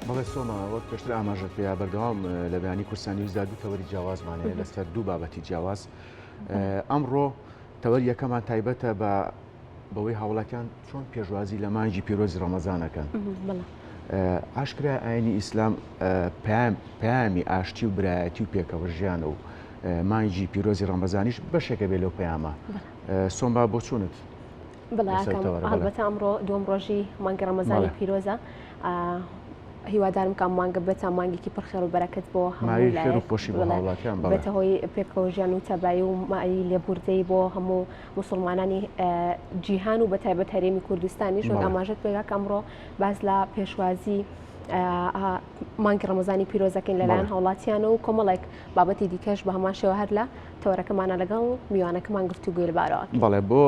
بەڵێ سۆما، وەک پێشتر ئاماژەت پێیا بەردەوام لە بەیانی کوردستان نیوزدا دوو تەوەری جیاوازمان هەیە لەسەر دوو بابەتی جیاواز. ئەمڕۆ تەوەری یەکەمان تایبەتە بە بەوەی هاوڵاتیان چۆن پێشوازی لە مانگی پیرۆزی ڕەمەزان ئەکەن. ئاشکرایە ئاینی ئیسلام پەیامی ئاشتی و برایەتی و پێکەوە ژیانە و مانگی پیرۆزی ڕەمەزانیش بەشێکە بێ لەو پەیامە. سۆما بۆچوونت؟ بەڵێ ئاکام، هەڵبەتە ئەمڕۆ دووەم ڕۆژی مانگی ڕەمەزانی پیرۆزە. هیوادارم کە ئەم مانگە بێتە مانگێکی پڕ خێر و بەرەکەت بۆ هەموو لایەک، بێتە هۆی پێکەوە ژیان و تەبایی و مایی لێبوردەیی بۆ هەموو موسڵمانانی جیهان و بەتایبەت هەرێمی کوردستانیش. وەک ئاماژەت پێدا کە ئەمڕۆ باس لە پێشوازی مانگی ڕەمەزانی پیرۆزەکەین لەلایەن هاوڵاتیان و کۆمەڵێک بابەتی دیکەش بە هەمان شێوە هەر لە تەوەرەکەمانە لەگەڵ میوانەکەمان گفتوگۆی لەبارەوە. بەڵێ بۆ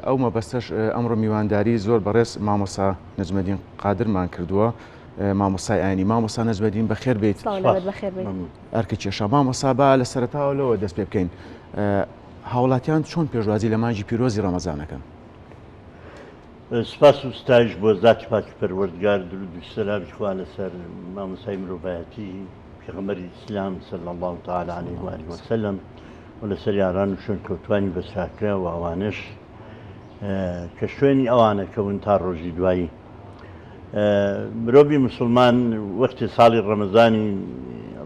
ئەو مەبەستەش ئەمڕۆ میوانداری زۆر بەڕێز مامۆستا نەجمەدین قادرمان کردووە مامۆستای ئاینی. مامۆستا نەجمەدین بەخێر بێیت. سڵاو لەبەر بەخێر بێیت. ئەرکە کێشا مامۆستا با لە سەرەتاوە لەوە دەست پێ بکەین هاوڵاتیان چۆن پێشوازی لە مانگی پیرۆزی ڕەمەزان ئەکەن؟ سپاس و ستایش بۆ زاتی پاکی پەروەردگار، درود و سەلامی خوا لەسەر مامۆستای مرۆڤایەتی پێغەمبەری ئیسلام صلی اللە تعالی علیه و آله وسلم و لەسەر یاران و شوێنکەوتوانی بە چاکە و ئەوانەش کە شوێنی ئەوانە کەون تا ڕۆژی دوایی. مرۆڤی مسلمان وەختی ساڵی ڕەمەزانی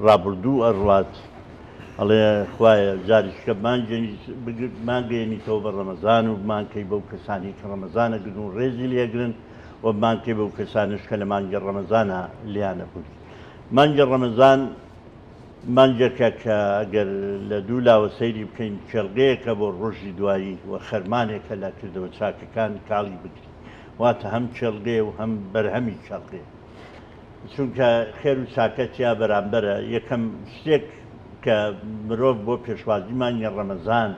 ڕابردوو ئەڕوات ئەڵێ خوایە جاریشکە بمانگەیەنیتەوە بە ڕەمەزان و بمانکەی بەو کەسانی کە ڕەمەزان ئەگرن و ڕێزی لێ ئەگرن و بمانکەی بەو کەسانەش کە لە مانگی ڕەمەزانا لێیان ئەبووری. مانگی ڕەمەزان مانگێکە کە ئەگەر لە دوو لاوە سەیری بکەین کێڵگەیەکە بۆ ڕۆژی دوایی و خەرمانێکە لە کردەوە چاکەکان کاڵی بگری. واتە هەم کێڵگەیە و هەم بەرهەمی کێڵگەیە. چونکە خێر و چاکە تیا بەرامبەرە، یەکەم شتێک کە مرۆڤ بۆ پێشوازی مانگی ڕەمەزان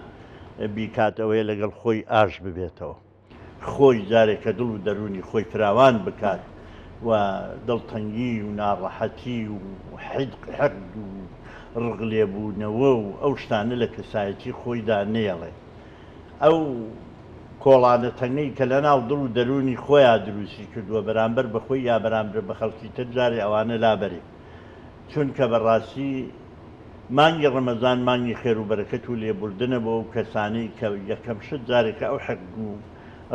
بیکات ئەوەیە لەگەڵ خۆی ئاش ببێتەوە، خۆی جارێکە دڵ و دەروونی خۆی فراوان بکات و دڵتەنگی و ناڕەحەتی و حقد و ڕق لێبوونەوە و ئەو شتانە لە کەسایەتی خۆیدا نەیەڵێ. ئەو کۆڵانە تەنگەی کە لەناو دڵ و دەروونی خۆیا دروستی کردووە بەرامبەر بە خۆی یا بەرامبر بە خەڵکی تر جارێ ئەوانە لابەرێ چونکە بەڕاستی مانگی ڕەمەزان مانگی خێر و بەرەکەت و لێبوردنە بۆ ئەو کەسانەی کە یەکەم شت جارێکە ئەو حقد و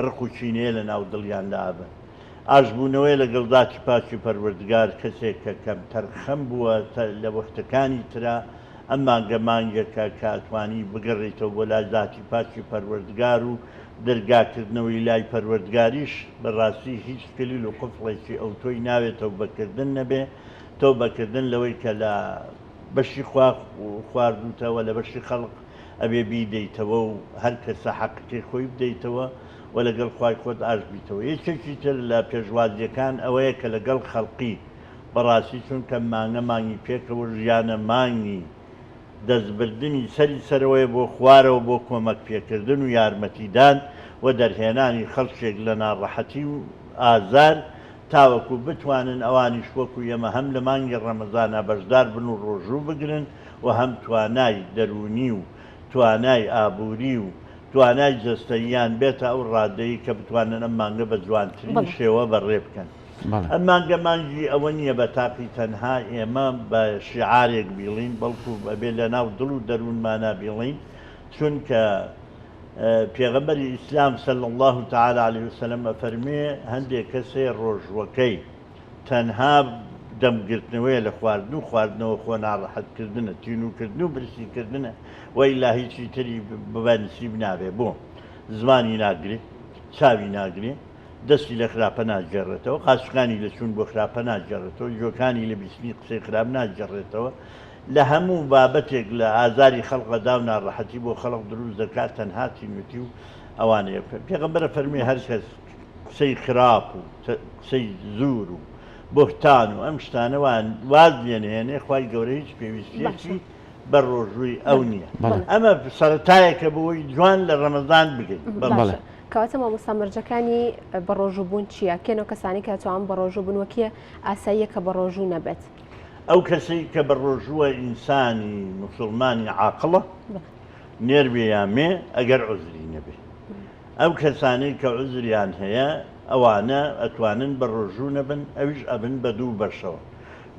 ڕق و کینەیە لەناو دڵیان لابەن ئاشبوونەوەیە لەگەڵ زاتی پاکی پەروەردگار کەسێک کە کەمتەرخەم بووە لە وەختەکانی ترا ئەم مانگە مانگێکە کە ئەتوانی بگەڕێیتەوە بۆ لای زاتی پاکی پەروەردگار و دەرگا کردنەوەی لای پەروەردگاریش بەڕاستی هیچ کلیل و قفڵێکی ئەوتۆی ناوێ تەوبەکردن نەبێ، تەوبەکردن لەوەی کە لە بەشی خوا خواردووتە و لە بەشی خەڵق ئەبێ بیدەیتەوە و هەر کەسە حەقەکەی خۆی بدەیتەوە و لەگەڵ خوای خۆت ئاشت بیتەوە. یەکێکی تر لە پێشوازییەکان ئەوەیە کە لەگەڵ خەڵقی بەڕاستی چونکە مانگە مانگی پێکەوە ژیانە مانگی دەست بردنی سەری سەرەوەیە بۆ خوارەوە بۆ کۆمەک پێکردن و یارمەتیدان و دەرهێنانی خەڵکێک لە ناڕەحەتی و ئازار تاوەکو بتوانن ئەوانیش وەکو ئێمە هەم لە مانگی ڕەمەزانا بەشدار بن و ڕۆژوو بگرن و هەم توانای دەروونی و توانای ئابووری و توانای جەستەییان بێتە ئەو ڕادەی کە بتوانن ئەم مانگە بە جوانترین شێوە بەڕێ بکەن. ئەم مانگە مانگی ئەوە نییە بە تاقی تەنها ئێمە بە شیعارێک بیڵێین، بەڵکو ئەبێ لە ناو دڵ و دەروونمانا بیڵێین، چونکە پێغەمبەری ئیسلام صلی اللە تعالی علیه وسلم ئەفەرموێ هەندێک کەس هەیە ڕۆژووەکەی تەنها دەم گرتنەوەیە لە خواردن و خواردنەوە خۆ ناڕەحەت کردنە، تینوو کردن و برسی کردنە وەئیلا هیچی تری بە نسیب نابێ، بۆ؟ زمانی ناگرێ، چاوی ناگرێ، دەستی لە خراپە ناگێڕێتەوە، قاچەکانی لە چوون بۆ خراپە ناگێڕێتەوە، گوێکانی لە بیستنی قسەی خراپ ناگێڕێتەوە، لە هەموو بابەتێک لە ئازاری خەڵق ئەدا و ناڕەحەتی بۆ خەڵق دروست دەکات، تەنها تینوێتی و ئەوانەیە. پێغەمبەر ئەفەرموێ هەر کەس قسەی خراپ و قسەی زوور و بوهتان و ئەم شتانە واز لێ نەهێنێ خوای گەورە هیچ پێویستیەکی بە ڕۆژووی ئەو نییە. ئەمە سەرەتایەکە بۆی جوان لە ڕەمەزان بگەین. بەڵێ. کەواتە مامۆستا مەرجەکانی بەڕۆژوو بوون چییە؟ کێن ئەو کەسانەی کە ئەتوانن بەڕۆژوو بن و کێ ئاساییە کە بەڕۆژوو نەبێت؟ ئەو کەسەی کە بەڕۆژووە ئینسانی موسوڵمانی عاقڵە، نێر بێ یا مێ، ئەگەر عوزری نەبێ. ئەو کەسانەی کە عوزریان هەیە. ئەوانە ئەتوانن بە ڕۆژوو نەبن ئەویش ئەبن بە دوو بەشەوە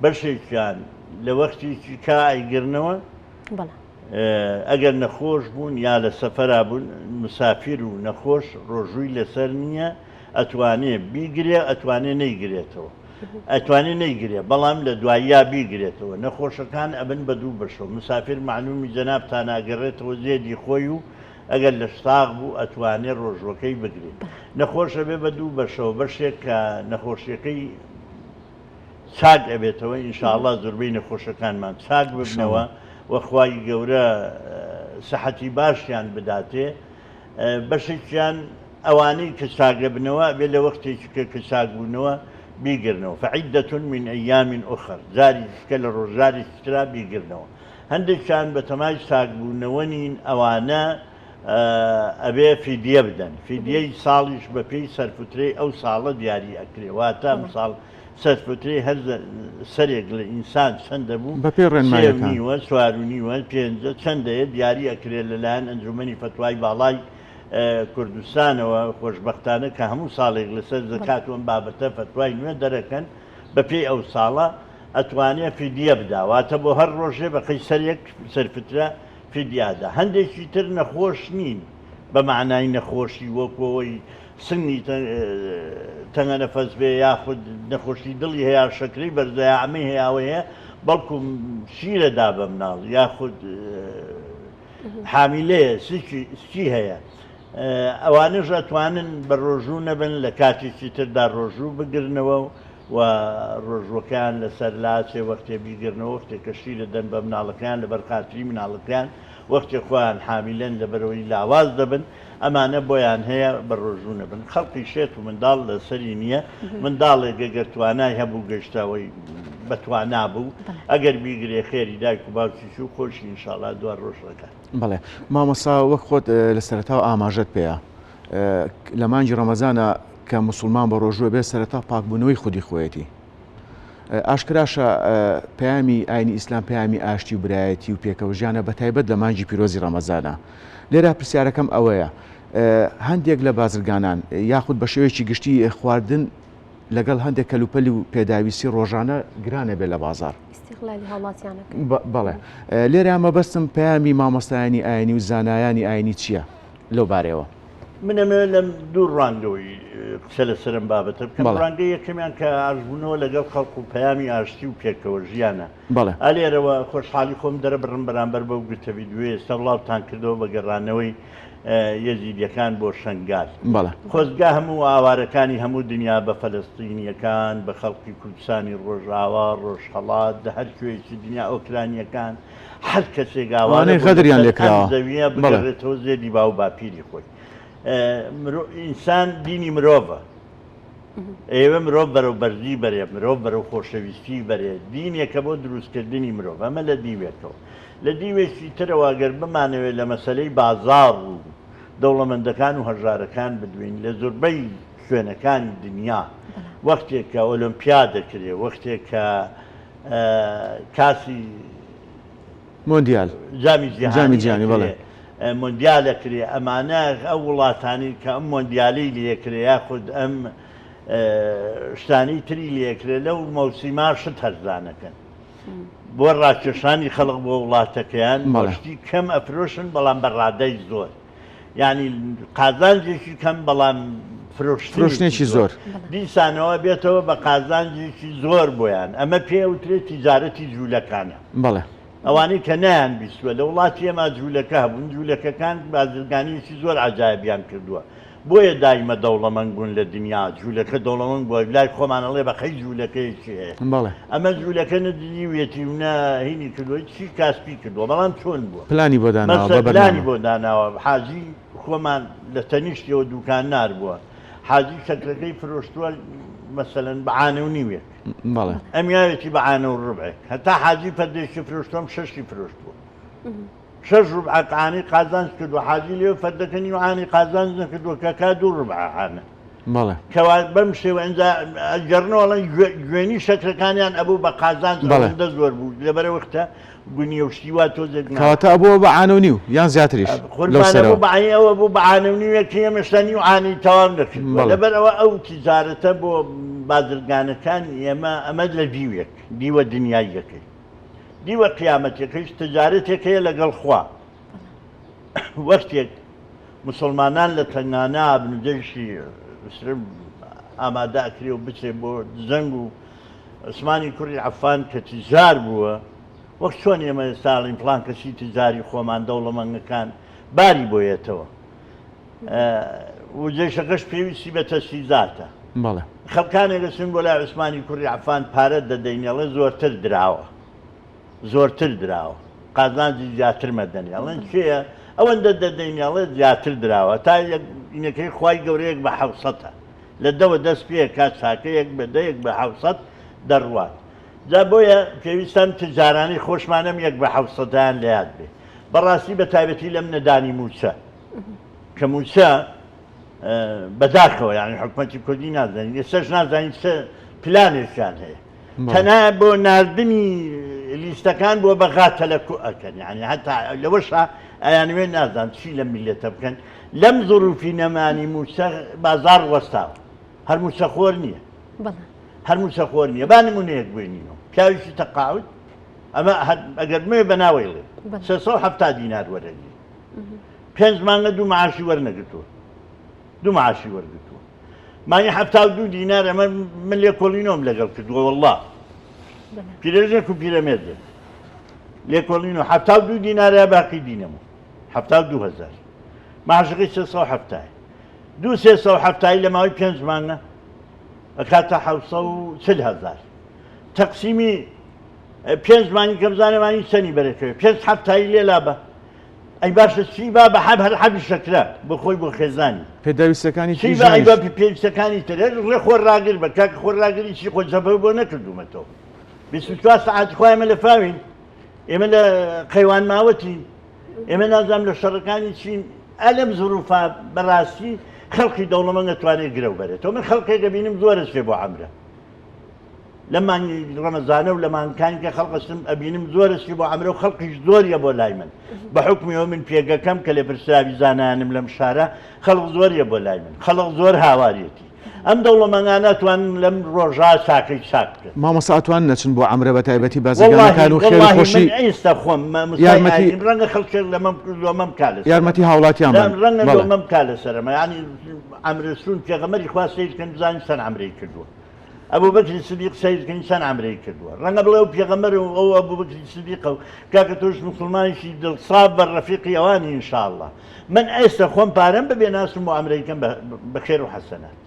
بەشێکیان لە وەختێکی کا ئەیگرنەوە ئەگەر نەخۆش بوون یا لە سەفەرا بوون مسافیر و نەخۆش ڕۆژووی لەسەر نییە ئەتوانێ بیگرێ ئەتوانێ نەیگرێتەوە ئەتوانێ نەیگرێ بەڵام لە دواییا بیگرێتەوە نەخۆشەکان ئەبن بە دوو بەشەوە مسافر مەعلومی جەنابتان ئەگەڕێتەوە زێدی خۆی و ئەگەر لەش ساغ بوو ئەتوانێ ڕۆژوەکەی بگرێ نەخۆش ئەبێ بە دوو بەشەوە بەشێک کە نەخۆشیەکەی چاک ئەبێتەوە ئینشاءاللە زۆربەی نەخۆشەکانمان چاک ببنەوە و خوای گەورە سەحەتی باشیان بداتێ بەشێکیان ئەوانەی کە چاگەبنەوە ئەبێ لە وەختێکی کە کە چاک بوونەوە بیگرنەوە فعدة من أيام أخر جاری کە لە ڕۆژگارێکی ترا بیگرنەوە هەندێکیان بەتەمای چاکبوونەوە نین ئەوانە ئەبێ فیدیە بدەن فیدیەی ساڵیش بەپێی سەرفترەی ئەو ساڵە دیاری ئەکرێ واتە ئەمساڵ سەرفترەی هەر سەرێک لە ئینسان چەندە بوو بەپێی ڕێنمایەکان نیوە چوار و نیوە پێنجە چەندەیە دیاری ئەکرێت لەلایەن ئەنجومەنی فەتوای باڵای کوردستانەوە خۆشبەختانە کە هەموو ساڵێک لەسەر زەکات و ئەم بابەتە فەتوای نوێ دەرەکەن بەپێی ئەو ساڵە ئەتوانێ فیدیە بدا واتە بۆ هەر ڕۆژێ بە قەی سەرێک سەرفترە فیدیە ئەدا هەندێکی تر نەخۆش نین بە مەعنای نەخۆشی وەکو ئەوەی سنگی تەنگە نەفەس بێ یاخود نەخۆشی دڵی هەیە شەکرەی بەرزە یا ئەمەی هەیە ئەوەی هەیە بەڵکو شیرە دا بە مناڵ یاخود حامیلەیە سکی هەیە ئەوانەش ئەتوانن بە ڕۆژوو نەبن لە کاتێکی تردا ڕۆژوو بگرنەوە و و ڕۆژوەکەیان لەسەر لاچێ وەختێ بیگرنەوە وەختێ کە شیر دەن بە مناڵەکەیان لەبەر خاتری مناڵەکەیان وەختێ خۆیان حامیلەن لەبەرەوەی لاواز دەبن ئەمانە بۆیان هەیە بە ڕۆژوو نەبن خەڵقی شێت و منداڵ لەسەری نییە منداڵێک گەگەر توانای هەبوو گەشتەوەی بەتوانا بوو ئەگەر بیگرێ خێری دایک و باوکیشی و خۆشی ئینشاڵا دوا ڕۆژ ئەکات. بەڵێ مامۆستا وەک خۆت لە سەرەتاوە ئاماژەت پێیا لە مانگی ڕەمەزانە کە موسڵمان بە ڕۆژووە بێت سەرەتا پاکبوونەوەی خودی خۆیەتی. ئاشکراشە پەیامی ئاینی ئیسلام پەیامی ئاشتی و برایەتی و پێکەوە ژیانە بە تایبەت لە مانگی پیرۆزی ڕەمەزانە. لێرە پرسیارەکەم ئەوەیە هەندێک لە بازرگانان یاخود بە شێوەیەکی گشتی خواردن لەگەڵ هەندێک کەلوپەلی و پێداویستی ڕۆژانە گرانە بێ لە بازار. ئیستیغلالی هاوڵاتیانەکە. بەڵێ لێرە مەبەستم پەیامی مامۆستایانی ئاینی و زانایانی ئاینی چییە لەو بارەیەوە؟ من ئەمەوێت لەم دوو ڕوانگەوەی قسە لەسەر ئەم بابەتە بکەم. ڕوانگەی یەکەمیان کە ئاشتبوونەوە لەگەڵ خەڵک و پەیامی ئاشتی و پێکەوە ژیانە. ئا لێرەوە خۆشحاڵی خۆم دەرەبڕم بەرامبەر بەو گرتە ڤیدیۆیە ئێستا بڵاوتان کردەوە بە گەڕانەوەی یەزیدیەکان بۆ شەنگال. خۆزگا هەموو ئاوارەکانی هەموو دنیا بە فەلەستینیەکان، بە خەڵکی کوردستانی ڕۆژئاوا، ڕۆژهەڵات، لە هەر کوێیەکی دنیا ئۆکرانیەکان، هەر کەسێک ئاوارە ئەوانەی بوو غەدریان لەسەر لێ ئەم کراوە. زەویە بەڵێ. بگەڕێتەوە زێدی باو باپیری خۆی. مرۆ ئینسان دینی مرۆڤە. ئەیەوێ مرۆڤ بەرەو بەرزی بەرێ، مرۆڤ بەرەو خۆشەویستی بەرێ. دینێکە بۆ دروستکردنی مرۆڤ. ئەمە لە دیوێکەوە. لە دیوێکی ترەوە گەر بمانەوێ لە مەسەلەی بازاڕ و دەوڵەمەندەکان و هەژارەکان بدوێین، لە زۆربەی شوێنەکانی دنیا وەختێک کە ئۆلۆمپیا دەکرێ، وەختێک کە کاسی مۆندیال جامی جامی جیهانی بەڵێ مۆندیال ئەکرێ ئەمانە ئەو وڵاتانی کە ئەم مۆندیالی لێکرێ یاخود ئەم شتانی تری لێکرێ لەو مەوسیما شت هەرزانەکەن بۆ ڕاکێشانی خەڵک بۆ وڵاتەکەیان شتی کەم ئەفرۆشن بەڵام بە ڕادەی زۆر یانی قازانجێکی کەم بەڵام فرۆشتنێکی زۆر دیسانەوە بێتەوە بە قازانجێکی زۆر بۆیان ئەمە پێ وترێت تیجارەتی جوولەکانە بەڵێ ئەوانەی کە نەیان بیستوە لە وڵاتی ئێمە جوولەکە هەبوون جوولەکەکان بازرگانیەکی زۆر عەجایبیان کردووە بۆیە دایمە دەوڵەمەند بوون لە دنیا جوولەکە دەوڵەمەند بووە لای خۆمان ئەڵێ بە قەی جوولەکەیەکی هەیە بەڵێ ئەمە جوولەکە نە دزیویەتی و نە هینی کردووە چی کاسپی کردووە بەڵام چۆن بووە پلانی بۆ داناوە مەسەل بە پلانی بەرنامە بۆ داناوە حاجی خۆمان لە تەنیشتیەوە دوکاننار بووە حاجی شەکرەکەی فرۆشتووە مەسەلەن بە عانە و نیوێک بەڵێ ئەم یاوێتی بە عانە و ڕبعێک هەتا حاجی فەردێکی فرۆشتووە ئەم شەشی فرۆشتووە شەش ڕوبعە عانەی قازانج کردووە حاجی لێ فەردەکە نیو عانەی قازانج نەکردووە کە کا دوو ڕوبعە عانە. بەڵێ. کەوا بەم شێوە ئینجا ئەگەڕنەوە ئەڵێن گوێنی شەکرەکانیان ئەبوو بە قازانج بەڵێ. ئەوەندە زۆر بوو لەبەرە وەختە گونیە و شتی وا تۆزێک نا. کەواتە ئەبووە بە عانە و نیو یان زیاتریش لەو قوربان سەرەوە. ئەبوو بە عەین ئەوە بوو بە عانە و نیوێک کە ئێمە شتا نیو عانەی تەواو نەکردووە. بەڵێ. لەبەر ئەوە ئەو تیجارەتە بۆ بازرگانەکانی ئێمە ئەمە لە دیوێک دیوە دنیاییەکەی دیوە قیامەتیەکەیش تجارەتێک هەیە لەگەڵ خوا. وەختێک موسڵمانان لە تەنگانە بن و جەیشی عوسرە ئامادە ئەکرێ و بچێ بۆ جەنگ و عوسمانی کوڕی عەفان کە تجار بووە وەک چۆن ئێمە ئێستا ئەڵێین فڵان کەسی تجاری خۆمان دەوڵەمەندەکان باری بۆ یەتەوە و جەیشەکەش پێویستی بە تەجهیزاتە. بەڵێ. خەڵکانێک ئەچن بۆ لای عوسمانی کوڕی عەفان پارە دەدەین ئەڵێ زۆرتر دراوە. زۆرتر دراوە قازانجی زیاتر مەدەنی ئەڵێن کێیە ئەوەندە دەدەین ئەڵێ زیاتر دراوە تا یەک خوای گەورەیەک بە حەوسەتە لە دەوە دەست پێ کا چاکەیەک بە دەیەک بە حەوسەت دەڕوات جا بۆیە پێویستان تجارانی خۆشمانم یەک بە حەوسەتیان لە یاد بێ بەڕاستی بە تایبەتی لەم نەدانی موچە کە موچە بەداخەوە یعنی حکومەتی کوردی نازانین ئێستاش نازانین چ پلانێکیان هەیە تەنها بۆ ناردنی لیستەکان بۆ بەغا تەلەکو ئەکەن یعنی هەتا لەوەشا ئەیانوێ نازان چی لەم میلەتە بکەن لەم زروفی نەمانی موچە بازار وەستاوە هەر موچەخۆر نییە هەر موچەخۆر نییە با نمونەیەک بێنینەوە پیاوێکی تەقاعد ئەمە ئەگەر بمەوێ بە ناوەی ڵێ 370 دینار وەرەگری پێنج مانگە دوو معاشی وەرنەگرتووە دوو معاشی وەرگرتووە مانگی 72 دینار ئەمە من لێکۆڵینەوەم لەگەڵ کردووە والله پیرەژێک و پیرەمێردێک لێکۆڵین و 72 دینارە باقی دینەمە 72 هزار معاشەکەی 370 دوو 370 لە ماوەی پێنج مانگە ئەکاتە 740 هزار تەقسیمی پێنج مانگی کە بزانێ مانگی چەنی بەرەکەوێ پێنج حەفتایی لێ لابە ئەی باشە چی با بە حەب هەر حەبی شەکرە بۆ خۆی بۆ خێزانی. پێداویستەکانی تری چی با ئەی با پێویستەکانی تر هەر ڕێ خۆر ڕاگر بە کاکە خۆر ڕاگری چی خۆ جەبهە بۆ نەکردوومەتەوە 24 سەعات خوا ئێمە لە فاوین ئێمە لە قەیوان ماوەتین ئێمە نازانم لە شەڕەکانی چین ئەلەم زروفا بەڕاستی خەڵکی دەوڵەمەند ئەتوانێت گرەو بەرێتەوە من خەڵکێک ئەبینم زۆر ئەچێ بۆ عەمرە لە مانگی ڕەمەزانە و لە مانگەکانی کە خەڵک ئەچم ئەبینم زۆر ئەچی بۆ عەمرە و خەڵکیش زۆریە بۆ لای من بە حوکمی ئەوە من پێگەکەم کە لێپرسراوی زانایانم لەم شارە خەڵک زۆریە بۆ لای من خەڵک زۆر هاواریەتی ئەم دەوڵەمەندانە ئەتوانن لەم ڕۆژا چاکەی چاک بکەن. مامۆستا ئەتوانن نەچن بۆ عەمرە بە تایبەتی بازرگانەکان و خێر و خۆشی من ئێستا خۆم مامۆستای یارمەتی ئاینیم ڕەنگە خەڵکێک لەمەم لۆمەم کا لەسەرم یارمەتی هاوڵاتیان بن ڕەنگە بەڵێ. لۆمەم کا لەسەرم یانی عەمرە چوون پێغەمبەری خوا سەیر کەن بزانین چەند عەمرەی کردووە ئەبوبەکری سدیق سەیر کەین چەند عەمرەی کردووە ڕەنگە بڵێ ئەو پێغەمبەر و ئەو ئەبوبەکری سدیقە و کاکە تۆش موسڵمانێکی دڵساف بە ڕەفیقی ئەوانی ئینشاءاللە من ئێستا خۆم پارەم ببێ ناسم و عەمرەی کەم بە خێر و حەسەنات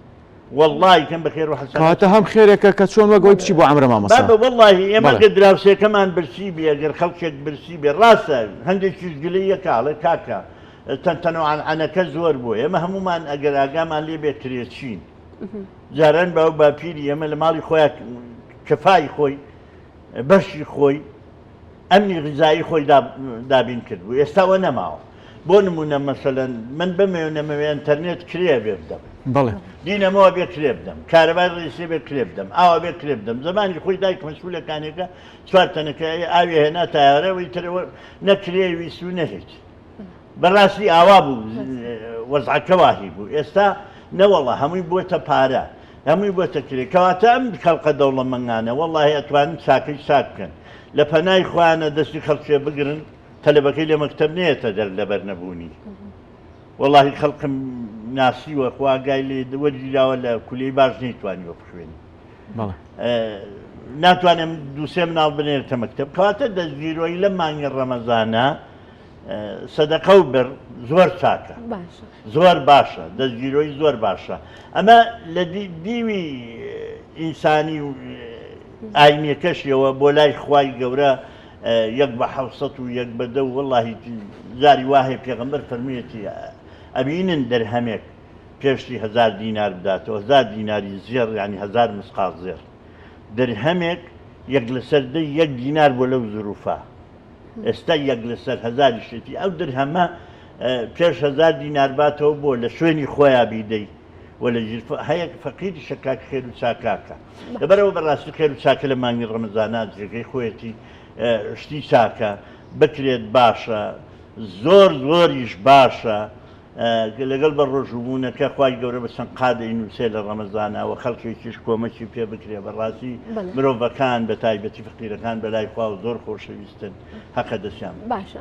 واللهی کەم بە خێر و حەسەنات کەواتە هەم خێرێکە کە چۆن وەک ئەوەی بچی بۆ عەمرە مامۆستا بابە واللهی ئێمە بەڵێ. گەر دراوسێکەمان برسی بێ گەر خەڵکێک برسی بێ ڕاستە هەندێکیش گلەییەکە ئەڵێ کاکە تەنتەنە و عەنعەنەکە زۆر بووە ئێمە هەموومان ئەگەر ئاگامان لێ بێ کرێچین جاران باو باپیری ئێمە لە ماڵی خۆیان کەفای خۆی بەشی خۆی ئەمنی غیزایی خۆی دابین کرد بوو ئێستا وە نەماوە بۆ نمونە مەسەلەن من بمەوێ نەمەوێ ئەتەرنێت کرێ بێ بدەم بەڵێ دینەمەوە بێ کرێ بدەم کارەبای ڕیسێ بێ کرێ بدەم ئاوا بێ کرێ بدەم زمانی خۆی دایک مەسئولەکانێکە چوار تەنەکە ئاوی هێنا تایارەوەی ترەوە نەکرێ ویست و نەهیچ بەڕاستی ئاوا بوو وەزعەکە واهی بوو ئێستا نەوەڵا هەمووی بووەتە پارە هەمووی بۆتە کرێ کەواتە ئەم خەڵقە دەوڵەمەنگانە وەڵاهی ئەتوانن چاکەی چاک بکەن لە پەنای خۆیانە دەستی خەڵکێ بگرن تەلەبەکەی لە مەکتەب نەیەتە دەر لەبەر نەبوونی وەڵاهی خەڵکم ناسیوە خوا ئاگای لێ وەرگیراوە لە کولیەی باش نەیتوانیوە بخوێنی ناتوانێم دووسێ مناڵ بنێرتە مەکتەب کەواتە دەستگیرۆی لەم مانگی ڕەمەزانە سەدەقە و بڕ زۆر چاکە زۆر باشە دەستگیرۆی زۆر باشە ئەمە لە دیوی ئینسانی و ئاینیەکەشیەوە بۆ لای خوای گەورە یەک بە حوسەت و یەک بە دە وەڵاهی جاری وا هەیە پێغەمبەر فەرموویەتی ئەبینن دەرهەمێک پێشتی هزار دینار بداتەوە هزار دیناری زێڕ یعنی هزار مسقاڵ زێڕ درهەمێک یەک لەسەر دە یەک دینار بۆ لەو زروفە ئێستا یەک لەسەر هەزاریشێتی ئەو درهەمە پێش هەزار دینار باتەوە بۆ لە شوێنی خۆیا بیدەی. و لە گیرفە هەیە فەقیریشە کاک خێر و چاکاکە لەبەرئەوە بەڕاستی خێر و چاکە لە مانگی ڕەمەزانا جێگەی خۆیەتی شتی چاکە بکرێت باشە زۆر زۆریش باشە لەگەڵ بە ڕۆژووبوونەکە خوای گەورە بە چەند قات ئەینووسێ لە ڕەمەزانا و خەڵکێکیش کۆمەکی پێ بکرێ بەڕاستی مرۆڤەکان بە تایبەتی فەقیرەکان بەلای خواوە زۆر خۆشەویستن هەقە دەستیان باشە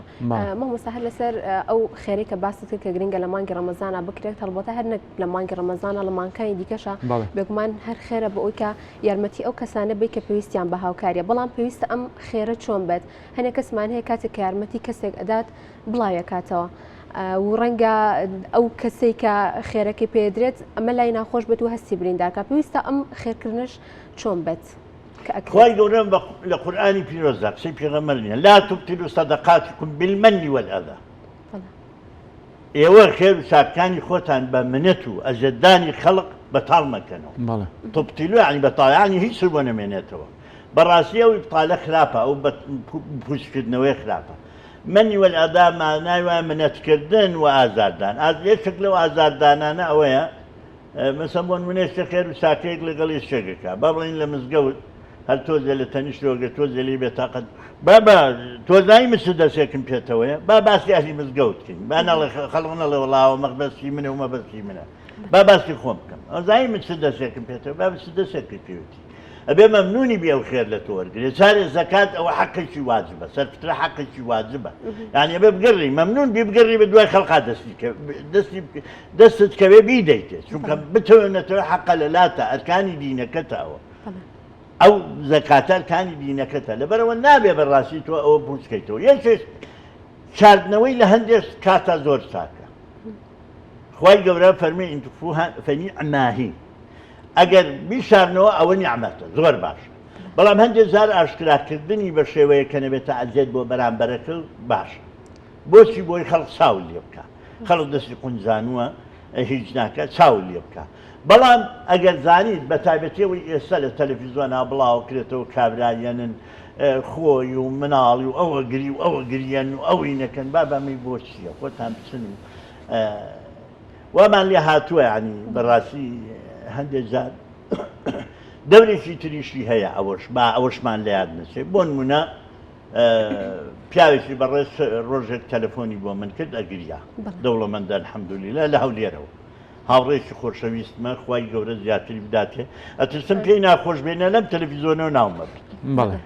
مامۆستا هەر لەسەر ئەو خێرەی کە باست کرد کە گرنگە لە مانگی ڕەمەزانا بکرێت هەڵبەتە هەر نەک لە مانگی ڕەمەزانە لە مانگەکانی دیکەشە بێگومان هەر خێرە بۆ ئەوی کە یارمەتی ئەو کەسانە بی کە پێویستیان بە هاوکاریە بەڵام پێویستە ئەم خێرە چۆن بێت هەنێک کەسمان هەیە کاتێک کە یارمەتی کەسێک ئەدات بڵاوێکاتەوە و ڕەنگە ئەو کەسێک کە خێرەکەی پێدرێت ئەمە لای ناخۆش بێت و هەستی برینداکە پێویستە ئەم خێرکردنش چۆن بێت خوای گەورە لە قورئانی پیرۆزدا قسەی پێغەمبەر نییە لا تبطلوا صدقاتکم بالمن والأذى ئێوە خێر و چاکانی خۆتان بە منەت و ئەزیەتدانی خەڵک بەتاڵ مەکەنەوە تبطلوا یعنی بەتاڵ یعنی هیچ بۆ نەمێنێتەوە بەڕاستی ئەو ئیبتالە خراپە ئەو پوچکردنەوەی خراپە من والأذى مانای وایە منەتکردن و ئازاردان یەکێک لەو ئازاردانانە ئەوەیە مەسەن بۆ نمونە ئێستا خێر و چاکەیەک لەگەڵ یەکێکەکە با بڵێین لە مزگەوت هەر تۆزێ لە تەنیشتەوە گەر تۆزێ لێی بێتاقەت بابا تۆزایی من چ دەستێکم پێتەوەیە با باسی ئەهلی مزگەوت کەین با نەڵێ خەڵک نەڵێ وەڵا ئەوە مەبەستی منە و مەبەستی منە با باسی خۆم بکەم ئەوزایی من چ دەستێکم پێتەوە با چ دەستێکی پێوتی ئەبێ مەمنونی بێ ئەو خێر لە تۆ وەرگرێ جارێ زەکات ئەوە حەقێکی واجبە سەرفترە حەقێکی واجبە یعنی ئەبێ بگەڕی مەمنون بی بگەڕی بە دوای خەڵقا دەستی دەستی دەستت کەوێ بیدەیتێ چونکە بتەوێ نەتەوێ حەقە لە لاتە ئەرکانی دینەکەتە ئەوە ئەو زەکاتە ئەرکانی دینەکەتە لەبەرەوە نابێ بەڕاستی تۆ ئەوە پوچکەیتەوە یەکێک شاردنەوەی لە هەندێک کاتا زۆر چاکە خوای گەورە فەرمی إن تخفوها فنعما هی ئەگەر بیشارنەوە ئەوە نیعمەتە زۆر باشە بەڵام هەندێک جار ئاشکراکردنی بە شێوەیە کە نەبێتە ئەزیەت بۆ بەرامبەرەکە باشە بۆچی بۆی خەڵک چاو لێ بکە خەڵک دەستی قونجانووە هیچ ناکە چاو لێ بکە بەڵام ئەگەر زانیت بە تایبەتیەوەی ئێستا لە تەلەفیزۆنا بڵاو کرێتەوە کابرایەنن خۆی و مناڵی و ئەوە گری و ئەوە گریەن و ئەوی نەکەن بابەمی بۆ چییە خۆتان بچن و وامان لێ هاتووە ینی بەڕاستی هەندێک جار دەورێکی تریشی هەیە ئەوەش با ئەوەشمان لە یاد نەچێت بۆ نمونە پیاوێکی بەڕێز ڕۆژێک تەلەفۆنی بۆ من کرد ئەگریا دەوڵەمەندە الحەمدللە لە هەولێرەوە هاوڕێکی خۆشەویستمە خوای گەورە زیاتری بداتێ ئەترسم پێی ناخۆش بێنە لەم تەلەفیزۆنەوە ناومە بەڵێ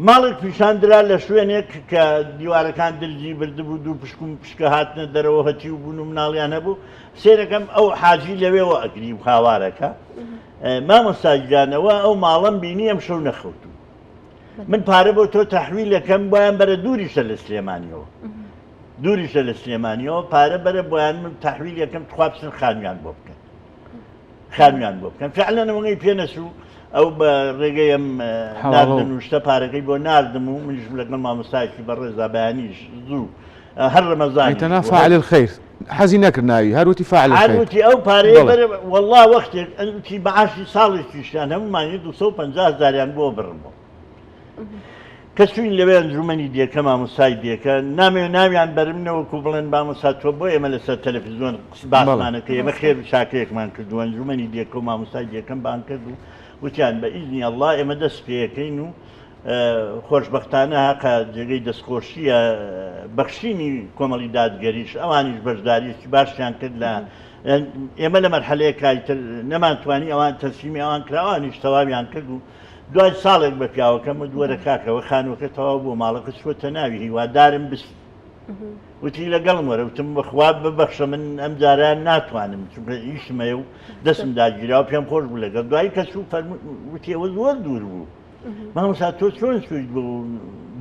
ماڵێک پیشان درا لە شوێنێک کە دیوارەکان درزی بردبوو دوو پشکم پشکە هاتنە دەرەوە هەتیو بوون و مناڵیان هەبوو سێرەکەم ئەو حاجی لەوێوە ئەگری و هاوارەکە مامۆستا گیانەوە ئەو ماڵم بینی ئەم شەو نەخەوتوو من پارە بۆ تۆ تەحویلەکەم بۆیان بەرە دووریشە لە سلێمانیەوە دووریشە لە سلێمانیەوە پارە بەرە بۆیان من تەحویل یەکەم تخوا بچن خانویان بۆ بکەن خانویان بۆ بکەن فعلا ئەوەی پێ نەچوو ئەو بە ڕێگەی ئەم ناردن و شتە پارەکەی بۆ ناردم و منیش لەگەڵ مامۆستایەکی بەڕێزا بەیانیش زوو هەر ڕەمەزان تەنها فاعل الخير حەزی نەکرد ناوی هەر وتی فاعل الخير هەر وتی ئەو پارەیە بەرە والله وەختێک وتی معاشی ساڵێکیشیان هەموومانی 250 هەزاریان بۆ بڕمەوە کە چوین لەوێ ئەنجومەنی دێکە مامۆستای دێکە نامەوێ ناویان بەرم نەوەکو بڵێن مامۆستا تۆ بۆ ئێمە لەسەر تەلەفزیۆن باسمانەکە ئێمە خێر و چاکەیەکمان کردو ئەنجومەنی دێکە و مامۆستای دێکەم بان کرد و وتیان بە ئیزنی ئەڵڵا ئێمە دەست پێەکەین و خۆشبەختانە هەقە جێگەی دەستخۆشیە بەخشینی کۆمەڵی دادگەریش ئەوانیش بەشداریەکی باشیان کرد لە ئێمە لە مەرحەلەیەکای تر نەمانتوانی ئەوان تەسلیمی ئەوان کراوانیش تەواویان کرد و دوای ساڵێک بە پیاوەکەم وت وەرە کاکە وە خانووەکە تەواو بوو ماڵەکە چووەتە ناوی هیوادارم بچی وتی لەگەڵم وەرە وتم بەخوا ببەخشە من ئەم جارە ناتوانم چونکە ئیشم هەیە و دەستم داگیرا و پێم خۆش بوو لەگەڵ دوایی کە چوو فەرموو وتی ئەوە زۆر دوور بوو مامۆستا تۆ چۆن چوویت بۆ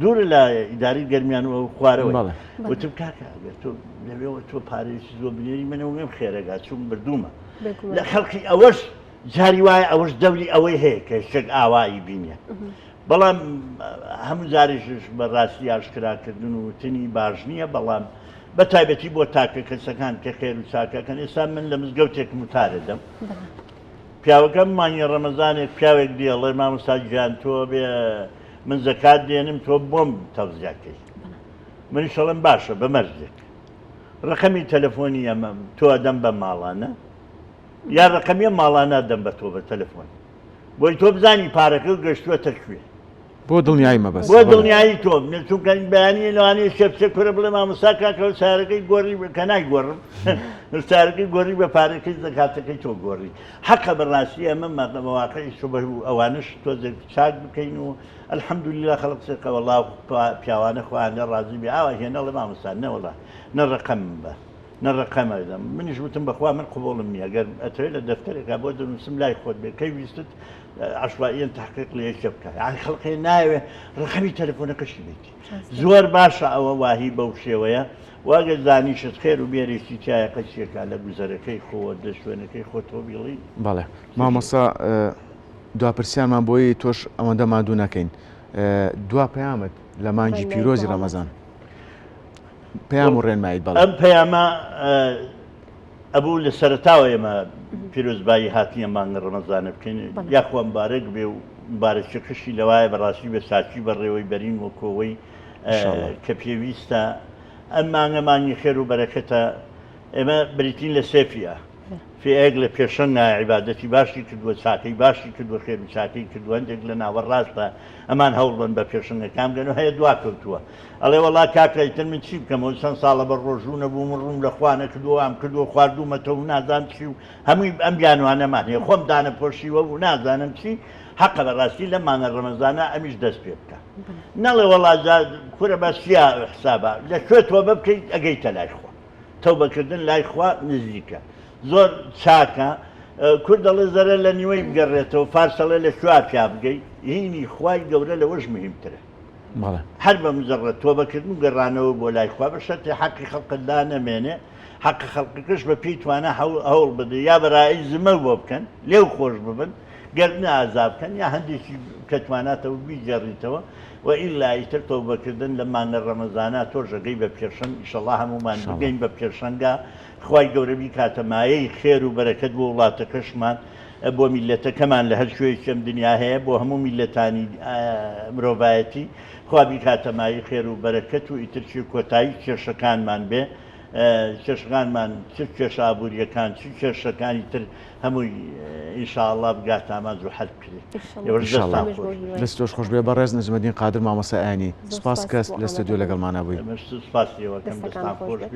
دوور لە ئیداری گەرمیان و ئەو خوارەوە بەڵێ. وتم کاکە ئەگەر تۆ لەوێوە تۆ پارەیەکی زۆر بنێری منەوە مێم خێرەگا چووم بردوومە بێگومان. لە خەڵکی ئەوەش جاری وایە ئەوەش دەوری ئەوەی هەیە کە شتێک ئاوایی بینێ بەڵام هەموو جارێکیش بە ڕاستی ئاشکراکردن و وتنی باش نییە بەڵام بە تایبەتی بۆ تاکە کەسەکان کە خێر و چاکەکەن ئێستا من لە مزگەوتێک متارە دەم پیاوەکەم مانگی ڕەمەزانێک پیاوێک دێڵێ مامۆستا گیان تۆ بێ من زەکات دێنم تۆ بۆم تەوزیعکەی منیش ئەڵێم باشە بە مەرجێک ڕقەمی تەلەفۆنی ئەمە تۆ ئەدەم بە ماڵانە. یا ڕەقەمی ئەم ماڵانە دەم بە تۆ بە تەلەفۆن بۆی تۆ بزانی پارەکە گەشتووەتە کوێ. بۆ دڵنیایی مەبەست. بۆ دڵنیایی تۆ چونکە بەیانی لەوانەیە شێ بچێ کورە بڵێ مامۆستا کاکە سارەکەی گۆڕی کە نایگۆڕم سارەکەی گۆڕی بە پارەکەی زەکاتەکەی تۆ گۆڕی حەقە بەڕاستی ئەمە مەواقعی سوبح و ئەوانش تۆزێک چاک بکەین و الحمدلله خەڵک سێقە وەڵا پیاوانە خۆیان لێ ڕازی بێ ئاوا هێنەڵێ مامۆستا نەوەڵا نە ڕەقەمم بە نە ڕەقەم ئەدەم منیش وتم بەخوا من قبوڵم نییە گەر ئەتەوێت لە دەفتەرێکا بۆ دەنووسم لای خۆت بێ کەی ویستت عشوائیەن تحقیق لە یەکێ بکە یعنی خەڵقێ ناوێ ڕەقەمی تەلەفۆنەکەشی بیت زۆر باشە ئەوە واهی بەو شێوەیە واگەر زانیشت خێر و بێرێکی تایە قەچیەکە لە گوزەرەکەی خۆوە لە شوێنەکەی خۆتەوە بیڵی بەڵێ مامۆستا دوا پرسیارمان بۆی تۆش ئەوەندە ماندوو نەکەین دوا پەیامت لە مانگی پیرۆزی ڕەمەزان پەیام و ڕێنماییت بەڵێ. ئەم پەیامە ئەبوو لە سەرەتاوە ئێمە پیرۆزبایی هاتنی ئەم مانگە ڕەمەزانە بکەین یاخوا مبارەک بێ و مبارەکیەکەشی لەوایە بەڕاستی بە چاکی بەڕێوەی بەرین وەکۆوەی کە پێویستە ئەم مانگە مانگی خێر و بەرەکەتە ئێمە بریتین لە سێ فیئە فیئەیەک لە پێشەنگە عیبادەتی باشی کردووە، چاکەی باشی کردووە، خێر و چاکەی کردووە، هەندێک لە ناوەڕاستە، ئەمان هەوڵبەن بە پێشەنگەکان بگەن و هەیە دواکەوتووە. ئەڵێ وەڵا کاکە ئیتر من چی بکەم ئەو چەند ساڵە بە ڕۆژوو نەبووم و ڕووم لە خوا نەکردووە وام کردووە خواردوومەتەوە و نازانم چی و هەمووی ئەم بیانوانەمان هەیە خۆم دانەپۆشیوە و نازانم چی، حەقە بەڕاستی لەم مانگە ڕەمەزانە ئەمیش دەست پێ بکا. نەڵێ وەڵا جا کورە بەس چیا حسابە لە کوێ تۆبە بکەیت ئەگەیتە لای خوا. تەوبەکردن لای خوا نزیکە زۆر چاکە کورد دەڵێ زەرەر لە نیوەی بگەڕێتەوە فارس دەڵێ لە کوێ پیا بگەی هینی خوای گەورە لەوەش مهمترە هەر بە مجرد تۆبەکردن و گەڕانەوە بۆ لای خوا بە شەرتی حەقی خەڵقت لا نەمێنێ حەقی خەڵقەکەش بە پێی توانا هەوڵ بدە یا بەرایی زمە بۆ بکەن لێو خۆش ببن گەردنە ئازا بکەن یا هەندێکی کە تواناتەوە بیگەڕیتەوە و ئیلا ئیتر تەوبەکردن لە مانگە ڕەمەزانا تۆش ئەگەی بە پێشەنگ ئیشەڵا هەموومان بگەین بە پێشەنگا خوای گەورە بیکاتە مایەی خێر و بەرەکەت بۆ وڵاتەکەشمان بۆ میللەتەکەمان لە هەر کوێیەکی ئەم دنیا هەیە بۆ هەموو میللەتانی مرۆڤایەتی خوا بیکاتە مایەی خێر و بەرەکەت و ئیتر چی کۆتایی کێشەکانمان بێ کێشەکانمان چ کێشە ئابووریەکان چ کێشەکانی تر هەمووی ان شاء اللە بگاتە ئامانج و حەل بکرێت ئێوەش دەستتان خۆش بێت. دەست تۆش خۆش بێ بەڕێز نەجمەدین قادر مامۆستا ئاینی سوپاس کەس لە ستۆدیۆ لەگەڵمانا بووی. ئێمەش سوپاسی ئێوەکەم دەستان خۆش بێت.